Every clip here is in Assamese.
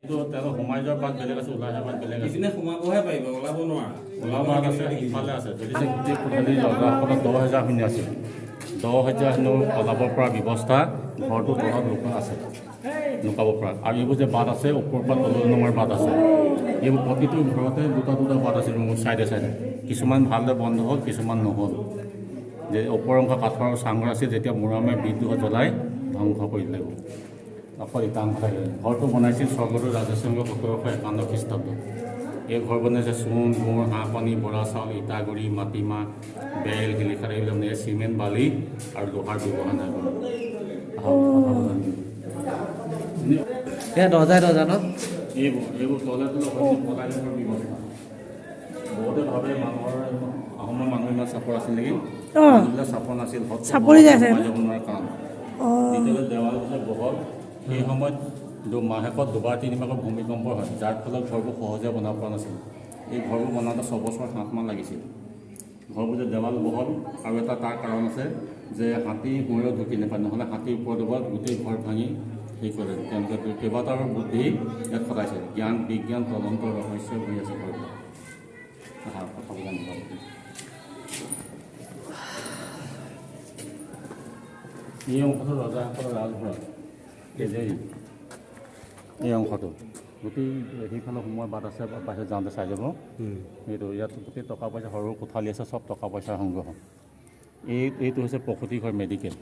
এইটো তেওঁলোক সোমাই যোৱাৰ বাট বেলেগ আছে, ওলাই অহা বাট বেলেগ আছে। ইপিনে সোমাবহে পাৰিব, ওলাব নোৱাৰা। ওলোৱা বাট আছে, সিফালে আছে। যদি যে গোটেই কোঠালি ৰজাসকলৰ 10,000 সৈন্য আছিল, 10,000 সৈন্য ওলাব পৰা ব্যৱস্থা ঘৰটোৰ তলত লুকা আছে, লুকাব পৰা। আৰু এইবোৰ যে বাট আছে, ওপৰৰ পৰা তললৈ নমাৰ বাট আছে। এইবোৰ প্ৰতিটো ঘৰতে দুটা দুটা বাট আছে ৰুমৰ চাইডে চাইডে। কিছুমান ভালদৰে বন্ধ হ'ল, কিছুমান নহ'ল। যে ওপৰ অংশ কাঠৰ চাংঘৰ আছিল, যেতিয়া মৰামে বিদ্ৰোহ জ্বলাই ধ্বংস কৰি দিলে এইবোৰ। অকল ইটা অংশ থাকিলে। ঘৰটো বনাইছিল স্বৰ্গদেউ ৰাজেশ্বৰ 1751 খ্ৰীষ্টাব্দত। এই ঘৰ বনাইছে চূণ, গুৰ, হাঁহ কণী, বৰা চাউল, ইটাগুড়ি, মাটিমাহ, বেল, শিলিখা এইবিলাক বনাইছে। চিমেণ্ট, বালি আৰু লোহাৰ ব্যৱহাৰ নাই কৰা। আহক, কথা বতৰা। এয়া দৰ্জাই দৰ্জা ন? এইবোৰ তলে তলে সৈন্য পলাই যাব ব্যৱস্থা। বহুতে ভাবে মানুহৰ আহোমৰ মানুহ ইমান চাপৰ আছিল নেকি? মানুহবিলাক চাপৰ নাছিল, চাপৰি যায় চাগে সোমাই যাব নোৱাৰাৰ কাৰণ। দ্বিতীয়তে দেৱাল পিছত বহল। সেই সময়ত মাহেকত দুবাৰ তিনিবাৰকৈ ভূমিকম্প হয়, যাৰ ফলত ঘৰবোৰ সহজে বনাব পৰা নাছিল। এই ঘৰবোৰ বনাওঁতে 6 বছৰ 7 মাহ লাগিছিল। ঘৰবোৰ যে দেৱাল বহল, আৰু এটা তাৰ কাৰণ আছে যে হাতী ময়ূৰত ঢুকি নাপায়, নহ'লে হাতীৰ ওপৰত গোটেই ঘৰ ভাঙি হেৰি কৰে। তেওঁলোকে কেইবাটাও বুদ্ধি ইয়াত খটাইছে। জ্ঞান বিজ্ঞান তদন্ত ৰহস্য ভৰি আছে ঘৰবোৰ। আহা, কথাবোৰ জানিব। এই অংশটো ৰজাসকলৰ ৰাজভঁৰাল, ট্ৰেজাৰী। এই অংশটো গোটেই সেইফালে সোমোৱা বাট আছে, বাহিৰত যাওঁতে চাই যাব। সেইটো ইয়াত গোটেই টকা পইচা, সৰু কোঠালি আছে, চব টকা পইচাৰ সংগ্ৰহ। এইটো হৈছে প্ৰসূতি ঘৰ, মেডিকেল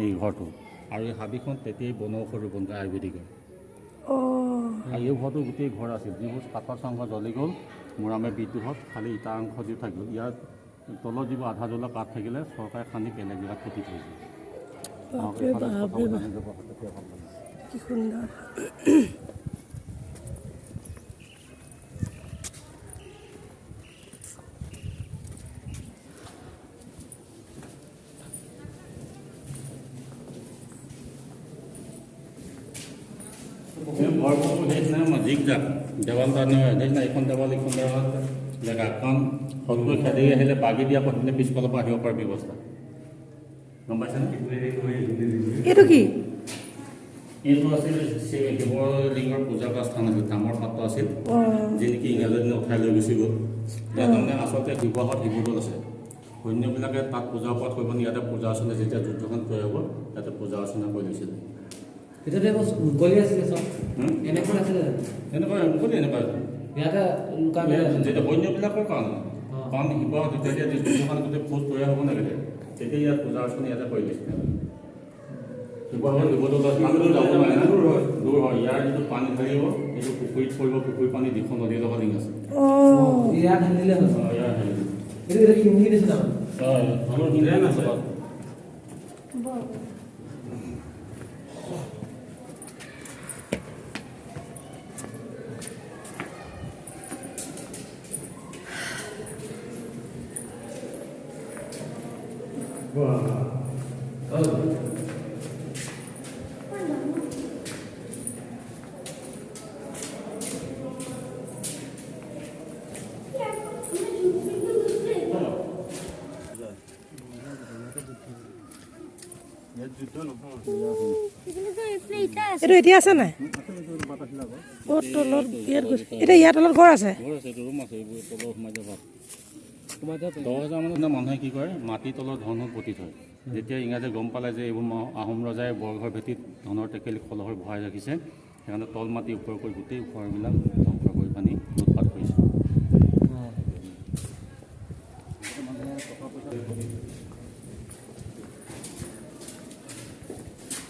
এই ঘৰটো। আৰু এই হাবিখন তেতিয়াই বনৌষধ ৰোপণ কৰে, আয়ুৰ্বেদিকৰ। আৰু এই ঘৰটো গোটেই ঘৰ আছিল, যিবোৰ কাঠৰ চাংঘৰ জ্বলি গ'ল মোৰামে বিদ্ৰোহত, খালি ইটা অংশ যি থাকিল। ইয়াত তলত যিবোৰ আধা জ্বলা কাঠ থাকিলে চৰকাৰে খান্দি বেলেগ জেগাত পুতি থৈছে। আহক, বাপৰে এইফালে বাপৰে কথা বাপ। জানি যাব, তেতিয়া ভাল লাগিব। কি সুন্দৰ! এই ঘৰবোৰ সেইদিনা জিক যাক দেৱাল তাৰ নহয়, সেইদিনা এইখন দেৱাল এইখন দেৱাল জেগা, কাৰণ শত্ৰু খেদি আহিলে বাগি দিয়া আকৌ সেইপিনে পিছফালৰ পৰা আহিব পৰা ব্যৱস্থা। গম পাইছেনে? এইটো কি? এইটো আছিল শিৱলিংগৰ পূজা কৰা স্থান আছিল, তামৰ পাত্ৰ আছিল, যি নেকি ইংৰাজৰ দিনত উঠাই লৈ গুচি গ'ল। ইয়াত তাৰমানে আচলতে শিৱসাগৰত শিৱদৌল আছে। সৈন্যবিলাকে তাত পূজা পাঠ কৰিব নি ইয়াতে পূজা অৰ্চনা, যেতিয়া যুদ্ধখন তৈয়াৰ হ'ব ইয়াতে পূজা অৰ্চনা কৰি লৈছিলে। তেতিয়াতো এইবোৰ মুকলি আছিলে চব? হুম? এনেকুৱা নাছিলে জানো? এনেকুৱা মুকলি এনেকুৱা আছিল। ইয়াতে লুকাই মেলি আছিলে। যেতিয়া সৈন্যবিলাকৰ কাৰণে, কাৰণ শিৱসাগৰত যেতিয়া যুদ্ধখন গোটেই ফৌজ তৈয়াৰ হ'ব লাগিলে, তেতিয়া ইয়াত পূজা অৰ্চনা ইয়াতে কৰি লৈছিলে। শিৱসাগৰত শিৱদৌল আছে, তাতো যাব নোৱাৰে না। দূৰ হয়। ইয়াৰ যিটো পানী ঢালিব সেইটো পুখুৰীত পৰিব, পুখুৰীৰ পানী দিখৌ নদীৰ লগত লিংক আছে। ইয়াত ঢালি দিলে হ'ল। অঁ, ইয়াৰ হেৰি। এইটো শিঙি নিচিনা মানে। হয়, তলৰ ড্ৰেইন আছে। এইটো এতিয়া আছে নাই? অ', তলত ইয়াত গৈছে। এতিয়া ইয়াৰ তলত ঘৰ আছে? ঘৰ আছে, এইটো ৰুম আছে, এইবোৰ তলত সোমাই যাব। 10,000 মানত মানুহে কি কৰে, মাটিৰ তলত ধন পুতি থয়। যেতিয়া ইংৰাজে গম পালে যে এইবোৰ আহোম ৰজাই বৰঘৰ ভেটিত ধনৰ টেকেলি কলহৰ ভৰাই ৰাখিছে, সেইকাৰণে তল মাটি ওপৰ কৰি গোটেই ঘৰবিলাক ধ্বংস কৰি পানি লুটপাত কৰিছে।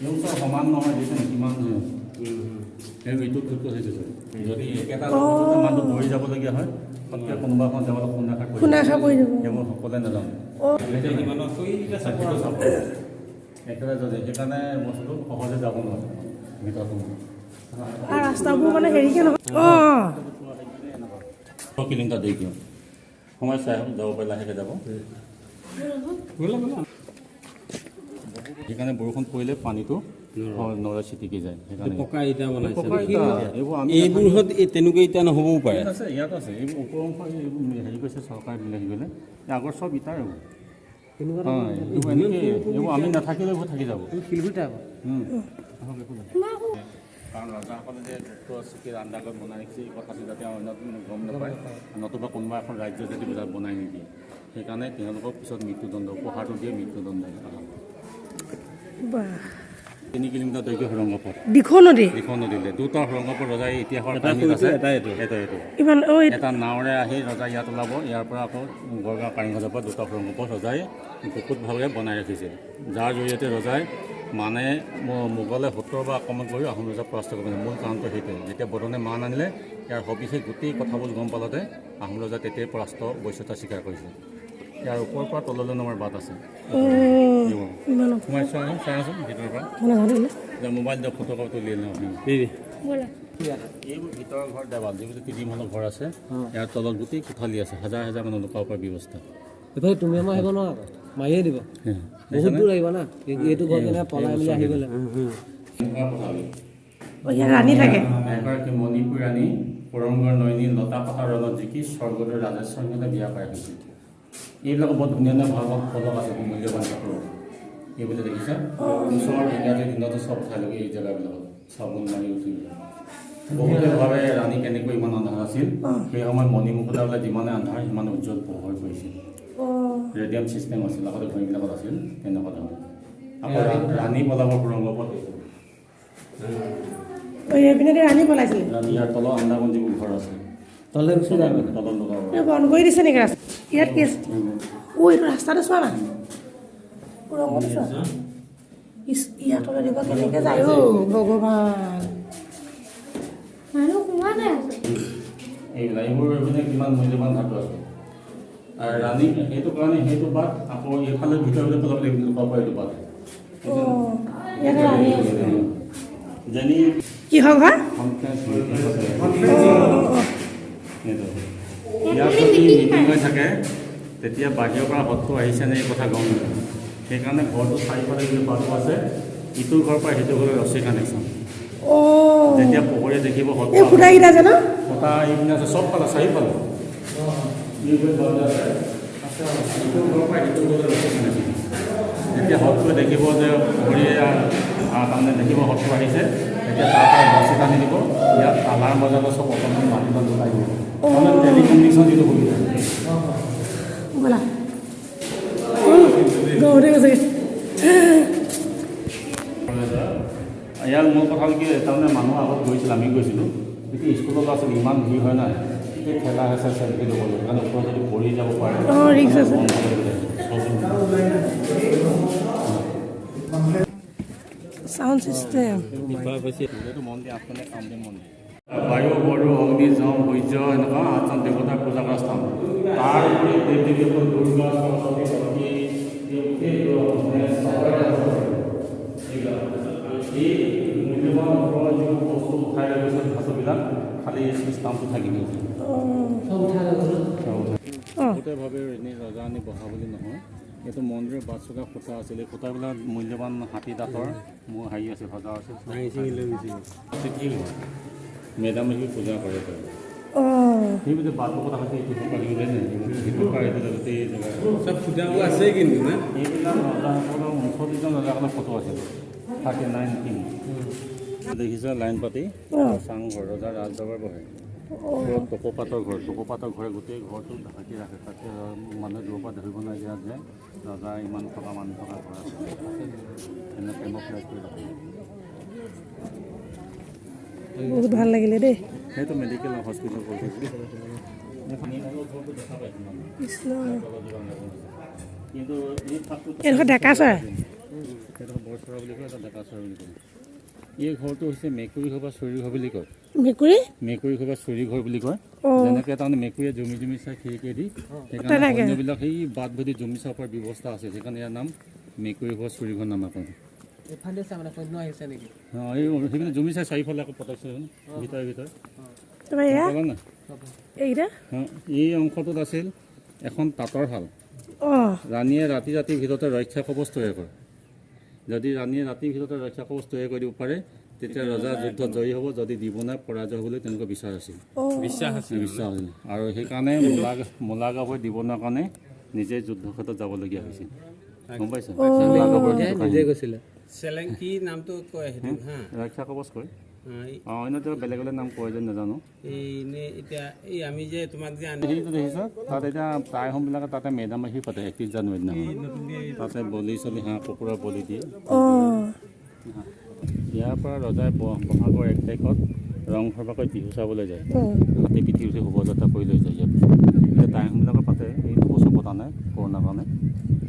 এইবোৰ চব সমান নহয়, দেখিছে কিমান যে এই ইটোত টোত সেইটো যদি একেটা জেগাতে মানুহ মৰি যাবলগীয়া হয়, পটকৈ কোনোবা এখন দেৱালত খুন্দা খাই পৰি খুন্দা খাই পৰি যাব। সেইবোৰ সকলোৱে নাজানে। চাপৰ। একেবাৰে যদি সেইকাৰণে বস্তুটো সহজে যাব নোৱাৰে ভিতৰত সোমাই। আৰু ৰাস্তাবোৰ মানে হেৰিকে নহয়। অঁ। কিলোমিটাৰ দেৰি সোমাই চাই আহক, যাব পাৰি, লাহেকৈ যাব। সেইকাৰণে বৰষুণ পৰিলে পানীটো নৰে চিটিকি যায়, সেইকাৰণে। পকা ইটা বনাইছে। পকা ইটা, এইবোৰ আমি এইবোৰত এই তেনেকুৱা ইটা নহ'বও পাৰে। ইয়াত আছে, ইয়াত আছে। এইবোৰ ওপৰ অংশ এইবোৰ হেৰি কৰিছে চৰকাৰে মিলাই কৰিলে। এই আগৰ চব ইটাৰ এইবোৰ। হয়, এইবোৰ এনেকৈ এইবোৰ আমি নাথাকিলেও এইবোৰ থাকি যাব। শিলগুটি টাইপৰ। আহক, একো নাই। কাৰণ ৰজাসকলে যে গুপ্ত চিকিৰ আণ্ডাৰত বনাই ৰাখিছে, এই কথাটো যাতে অন্য গম নাপায়, নতুবা কোনোবা এখন ৰাজ্য যদি বনাই নিদিয়ে, সেইকাৰণে তেওঁলোকক পিছত মৃত্যুদণ্ড উপহাৰটো দিয়ে, মৃত্যুদণ্ড। বাহ। 3 কিলোমিটাৰ দৈৰ্ঘ্য সুৰংগ পথ। দিখৌ নদী। দিখৌ নদীলে দুটা সুৰংগ পথ ৰজাই ইতিহাসৰ কাহিনীত আছে। এটা এইটো। এটা এইটো। ইমান ঐ। এটা নাৱৰে আহি ৰজা ইয়াত ওলাব, ইয়াৰ পৰা আকৌ গড়গাঁও কাৰেংঘৰৰ পৰা দুটা সুৰংগ পথ ৰজাই গুপুতভাৱে বনাই ৰাখিছিল, যাৰ জৰিয়তে ৰজাই মানে মোগলে 70 বাৰ আক্ৰমণ কৰি আহোম ৰজাক পৰাস্ত কৰিব। মূল কাৰণটো সেইটোৱে। যেতিয়া বদনে মান আনিলে, ইয়াৰ সবিশেষ গোটেই কথাবোৰ গম পালতে আহোম ৰজা তেতিয়াই পৰাস্ত বশ্যতা স্বীকাৰ কৰিছিল। ইয়াৰ ওপৰৰ পৰা তললৈ নমাৰ বাট আছে। অঁ, ইমান। সোমাই চোৱা, চাই আছোন ভিতৰৰ পৰা। মানে ধৰিলে। যে মোবাইল দিয়ক, ফটো কপি তুলি লওঁ। এই। ব'লা। এইবোৰ ভিতৰৰ ঘৰ দেৱাল, যিবোৰ তিনিমহলৰ ঘৰ আছে, ইয়াৰ তলত গোটেই কোঠালি আছে, হাজাৰ হাজাৰ মানুহ লুকাব পৰা ব্যৱস্থা। এইফালে তুমি আমাৰ আহিব নোৱাৰা আকৌ, মাৰিয়ে দিব। বহুত দূৰ আহিব না এইটো ঘৰ, কেনে পলাই মেলি আহি গ'লে। কোঠালি। অঁ, ইয়াত ৰাণী থাকে। এগৰাকী মণিপুৰ ৰাণী সুৰংগৰ নৈনী লতাপতা ৰণত জিকি স্বৰ্গদেউ ৰাজেশ্বৰ সিংহতে বিয়া কৰাই হৈছিল। এইবিলাক বৰ ধুনীয়া ধুনীয়া ভাল ভাল ফলক আছে, মূল্যৱান কাপোৰৰ। এইবোৰ দেখিছা, ওচৰৰ ইংৰাজী দিনতো চব উঠাই লগে। এই জেগাবিলাকত চাবোন মাৰি উঠি বহুতে ভাবে ৰাণী কেনেকৈ ইমান আন্ধাৰ আছিল। সেই সময়ত মণিমুকুতা বোলে যিমানে আন্ধাৰ সিমানে উজ্জ্বল পোহৰ কৰিছিল। ৰেডিয়াম চিষ্টেম আছিল আগতে, ঘড়ীবিলাকত আছিল তেনেকুৱা ধৰণৰ। আকৌ ৰাণী পলাব সুৰংগ পথ এইটো। অঁ, এইপিনে দি ৰাণী পলাইছিলে? ৰাণী ইয়াৰ তলত আন্দামান যিবোৰ ঘৰ আছে। তলে গুচি যায় মানে। তলত লগাব। এই বন্ধ কৰি দিছে নেকি ৰাস্তা? ইয়াত কি আছে? অ', এইটো ৰাস্তাটো চোৱা না, সুৰংগটো চোৱা। ইছ, ইয়াৰ তলেদি বা কেনেকৈ যায়? অ' ভগৱান! মানুহ সোমোৱা নাই আছে। এইবিলাক এইবোৰ মানে কিমান মূল্যৱান ধাতু আছে। আৰু ৰাণী সেইটো কাৰণে সেইটো বাট, আকৌ এইফালে ভিতৰৰ ভিতৰত পেলাব লাগিব, লুকাব পাৰে এইটো বাট। অঁ, ইয়াতে ৰাণী আছে। যেনি কিহৰ ঘৰ? কনফাৰেন্স মিটিং আছে। সেইটো ইয়াত যদি মিটিং হৈ থাকে, তেতিয়া বাহিৰৰ পৰা শত্ৰু আহিছে নে এই কথা গম নাপায়। সেইকাৰণে ঘৰটো চাৰিওফালে যিটো বাটো আছে, ইটো ঘৰৰ পৰা সিটো ঘৰলৈ ৰছী কানেকশ্যন। যেতিয়া পহৰীয়ে দেখিব শত্ৰু এই খুঁটাকেইটা যে ন? খুঁটা এইপিনে আছে, চব ফালে চাৰিওফালে এইবোৰ বাট আছে। ইটো ঘৰৰ পৰা সিটো ঘৰলৈ ৰছী কানেকশ্যন। যেতিয়া শত্ৰুৱে দেখিব যে প্ৰহৰীয়ে তাৰমানে দেখিব শত্ৰু আহিছে, তেতিয়া তাৰ পৰা ৰছী টানি দিব। ইয়াত আলাৰ্ম বজালে চব অকণমান মাটিত লুকাই দিব। তাৰমানে টেলিকমিউনিকেশ্যন যিটো সুবিধা। ব'লা, গৌৰে গৈছে। ইয়াৰ মূল কথা হ'ল কি, তাৰমানে মানুহ আগত গৈছিল, আমি গৈছিলোঁ এতিয়া স্কুলৰ ল'ৰা ছোৱালী ইমান ভিৰ হয় নাই, এই ঠেলা হেঁচা চেল্ফি ল'বলৈ কাৰণে ওপৰত যদি পৰি যাব পাৰে। অঁ, ৰিস্ক আছে। বন্ধ কৰি দিয়ে। চব। Sound system. এইটো মন্দিৰ আঠখনীয়া কামদেৱ মন্দিৰ। বায়ু, বৰু, অগ্নি, যম, সূৰ্য এনেকুৱা আঠজন দেৱতাৰ পূজা কৰা স্থান। তাৰ উপৰি দেৱ দেৱীসকল দুৰ্গা, সৰস্বতী, লক্ষ্মী, এই গোটেই মানে চবৰে আছে। এইবিলাক এই মূল্যৱান ওপৰৰ যিবোৰ বস্তু উঠাই লৈ গৈছে, ধাতুবিলাক, খালি এই চিষ্টেমটো থাকি গৈছে। চব উঠাই লৈ গ'ল। বহুতে ভাবে এনেই ৰজা আনি বহা বুলি, নহয়। এইটো মন্দিৰৰ বাট চকা খুঁটা আছিল। এই খুঁটাবিলাক মূল্যৱান হাতী দাঁতৰ মোৰ হেৰি আছিল, সজা আছিল। ভাঙি চিঙি লৈ গুচি গ'ল। অতিথি ঘৰ, মেডাম আহি পূজা কৰে তেওঁ। সেইবোৰ যে বাটৰ কথা হৈছে, এইটো সেইটো পৰা এইটো গোটেই জেগা। চব খুঁটাবোৰ আছেই কিন্তু না। এইবিলাক ৰজাসকলৰ 39জন ৰজাসকলৰ ফটো আছিল, 39 কিং। দেখিছা লাইন পাতি চাংঘৰ, ৰজাৰ ৰাজদৰবাৰ বহে। ওপৰত টকৌপাতৰ ঘৰ। টকৌপাতৰ ঘৰে গোটেই ঘৰটো ঢাকি ৰাখে। তাতে মানুহে দূৰৰ পৰা ধৰিব নোৱাৰে যে ইয়াত যে ৰজা ইমান থকা মানুহ থকা ঘৰ আছে। এনে কেম'ফ্লেজ কৰি ৰাখে। বহুত ভাল লাগিলে দেই। সেইটো মেডিকেল হস্পিটেল কৰিছে। ঘৰটো দেখা পাইছোঁ মানুহ। কৃষ্ণ! কিন্তু এই ফাকটো এইডোখৰ ডেকা চৰাই। সেইটো বৰচৰা বুলি কয়, এটা ডেকা চৰাই বুলি কয়। এই ঘৰটো হৈছে মেকুৰী ঘৰ বা চুৰি ঘৰ বুলি কয়। মেকুৰী। মেকুৰী ঘৰ বা চুৰি ঘৰ বুলি কয়। যেনেকৈ তাৰমানে মেকুৰীয়ে জুমি জুমি চাই খিৰিকীয়েদি, সেইকাৰণে তেনেকে। সৈন্যবিলাক সেই বাট ভেদি জুমি চাব পৰা ব্যৱস্থা আছে। সেইকাৰণে ইয়াৰ নাম মেকুৰী ঘৰ, চুৰি ঘৰ নামাকৰণ। এইফালে চাই মানে সৈন্য আহিছে নেকি? অঁ, এই সেইপিনে জুমি চাই চাৰিওফালে আকৌ প্ৰটেকশ্যন ভিতৰে ভিতৰে। তাৰপৰা এয়া? পালা নাই? এইকেইটা? অঁ, এই অংশটোত আছিল এখন তাঁতৰ শাল। ৰাণীয়ে ৰাতি ৰাতিৰ ভিতৰতে ৰক্ষা কৱচ তৈয়াৰ কৰে। যদি ৰাণীয়ে ৰাতিৰ ভিতৰতে ৰক্ষা কৱচ তৈয়াৰ কৰি দিব পাৰে, তেতিয়া ৰজা যুদ্ধত জয়ী হ'ব, যদি দিব নোৱাৰে পৰাজয় হ'বলৈ তেওঁলোকৰ বিশ্বাস আছিল। বিশ্বাস আছে। বিশ্বাস আছিল আৰু সেইকাৰণে মূলা গাভৰুৱে দিব নোৱাৰা কাৰণে নিজে যুদ্ধ ক্ষেত্ৰত যাবলগীয়া হৈছিল, গম পাইছা? মূলা গাভৰুৰ যিটো নিজে কাহিনী। গৈছিলে। চেলেং কি নামটো কয় সেইটো হা। ৰক্ষা কৱচ কয়। অঁ, অন্য তেওঁ বেলেগ বেলেগ নাম কয় যে নাজানো। এই এনেই এতিয়া এই আমি যে তোমাক যে আনি সেইটো দেখিছা, তাত এতিয়া টাই আহোমবিলাকে তাতে মেডাম-মেফি পাতে 31 জানুৱাৰী দিনাখন। তাতে বলি চলি হাঁহ কুকুৰা বলি দিয়ে। ইয়াৰ পৰা ৰজাই বহাগৰ 1 তাৰিখত ৰংঘৰ বাকৰিত বিহু চাবলৈ যায়। হাতী পিঠি উঠি শোভাযাত্ৰা কৰি লৈ যায় ইয়াত। এতিয়া টাই আহোমবিলাকে পাতে, এই দুবছৰ পতা নাই কৰোণাৰ কাৰণে।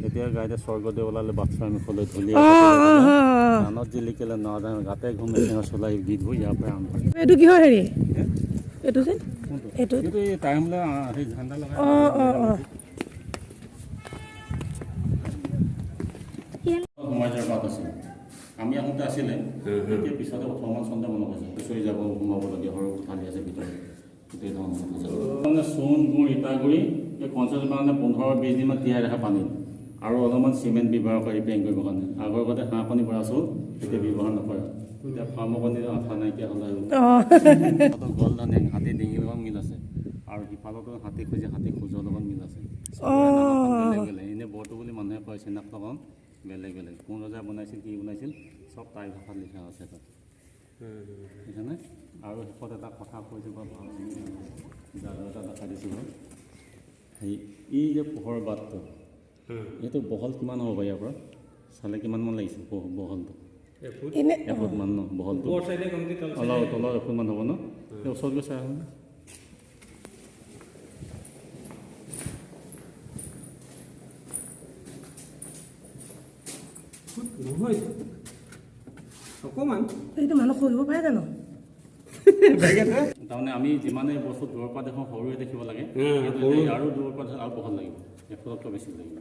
এতিয়া গাড়ীতে স্বৰ্গদেউ ওলালে বাটচৰা মুখলৈ ঢুলীয়া ধানত জিলিকিলে নদান গাতে ঘুম মেচিনৰ চলাই গীতবোৰ ইয়াৰ পৰা আৰম্ভ হয়। এইটো কিহৰ হেৰি? এইটো যে এইটো এইটো এই টাই আহোমবিলাক সেই ঝাণ্ডা লগাই। অঁ অঁ অঁ সোমাই যোৱাৰ বাট আছিল, আমি আহোঁতে আছিলে। এতিয়া পিছতে 18মান চনতে বনাব হৈছে। হুঁচৰি যাব সোমাবলগীয়া সৰু কোঠালি আছে ভিতৰত, গোটেই ধৰণৰ মানে চূণ গুড় ইটাগুড়ি এই 50 মানে 15-20 দিনমান তিয়াই ৰাখে পানীত আৰু অলপমান চিমেণ্ট ব্যৱহাৰ কৰি ৰিপেয়াৰিং কৰিবৰ কাৰণে। আগৰ গতে হাঁহ কণী বৰা চূণ এতিয়া ব্যৱহাৰ নকৰে। এতিয়া ফাৰ্মৰ কণী আঠা নাইকিয়া হ'ল আৰু গল ধানে হাতী ডিঙিৰ লগত মিল আছে আৰু সিফালতো হাতী খোজে, হাতী খোজৰ লগত মিল আছে। চবৰে নামখন বেলেগ বেলেগ। এনেই বৰটো বুলি মানুহে কয়, চিনাক্তকৰণ বেলেগ বেলেগ। কোন ৰজাই বনাইছিল, কি বনাইছিল, চব টাই ভাষাত লিখা আছে তাত, বুজিছানে? আৰু শেষত এটা কথা কৈছোঁ বৰ ভাল যাদু এটা দেখাই দিছোঁ বাৰু। হেৰি এই যে পোহৰৰ বাটটো, এইটো বহল কিমান হ'ব বাৰু? ইয়াৰ পৰা চালে কিমানমান লাগিছে বহলটো? এনে এফুটমান ন বহলটো? ওপৰ চাইডে কমটি, তল অলপ তলত এফুটমান হ'ব ন? এই ওচৰত গৈ চাই আহোঁ। নহয়, অকণমান। এইটো মানুহ খহিব পাৰে জানো? তাৰমানে আমি যিমানে বস্তু দূৰৰ পৰা দেখোঁ সৰুৱে দেখিব লাগে, কিন্তু এতিয়া আৰু দূৰৰ পৰা দেখিলে আৰু বহল লাগিব, এফুটতকৈ বেছি লাগিব।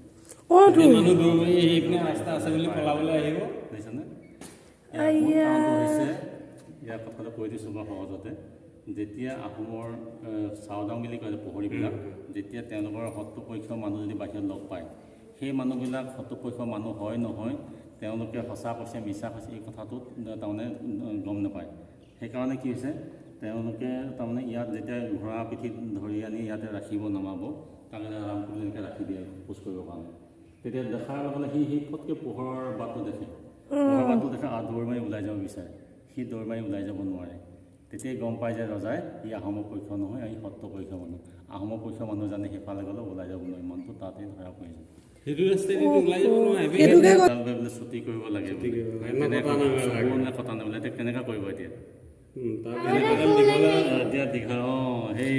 অঁ তো। মানুহ দূৰ সেইপিনে ৰাস্তা আছে বুলি পলাবলৈ আহিব। বুজিছানে? ইয়াৰ মূল কাৰণটো হৈছে, ইয়াৰ কথাটো কৈ দিছোঁ মই সহজতে, যেতিয়া আহোমৰ চাওদাং বুলি কয় যে প্ৰহৰীবিলাক, যেতিয়া তেওঁলোকৰ শত্ৰুপক্ষ মানুহ যদি বাহিৰত লগ পায়, সেই মানুহবিলাক শত্ৰুপক্ষ মানুহ হয় নহয়, তেওঁলোকে সঁচা কৈছে মিছা কৈছে এই কথাটোত তাৰমানে গম নাপায়। সেইকাৰণে কি হৈছে, তেওঁলোকে তাৰমানে ইয়াত যেতিয়া ঘোঁৰা পিঠিত ধৰি আনি ইয়াতে ৰাখিব, নমাব, তাক আৰাম কৰি এনেকৈ ৰাখি দিয়ে খোজ কৰিবৰ কাৰণে। তেতিয়া দেখাৰ লগে লগে সি সেই ফটকৈ পোহৰৰ বাটটো দেখে, পোহৰৰ বাটটো দেখে আৰু দৌৰ মাৰি ওলাই যাব বিচাৰে। সি দৌৰ মাৰি ওলাই যাব নোৱাৰে। তেতিয়াই গম পায় যে ৰজাই ই আহোমৰ পক্ষ নহয়, ই সত্ৰ পক্ষ মানুহ। আহোমৰ পক্ষ মানুহ জানে সেইফালে গ'লে ওলাই যাব নোৱাৰে, মনটো তাতে ধৰা পৰি যায়। সেইটো ৰাস্তাইদি ওলাই যাব নোৱাৰে। সেইটোকে ক। বোলে ছুটি কৰিব লাগে বোলে। কৰিব লাগে। চকু নে কটা নাই বোলে, এতিয়া কেনেকৈ কৰিব এতিয়া? তাৰ পিছত এতিয়া দীঘল, অঁ সেই।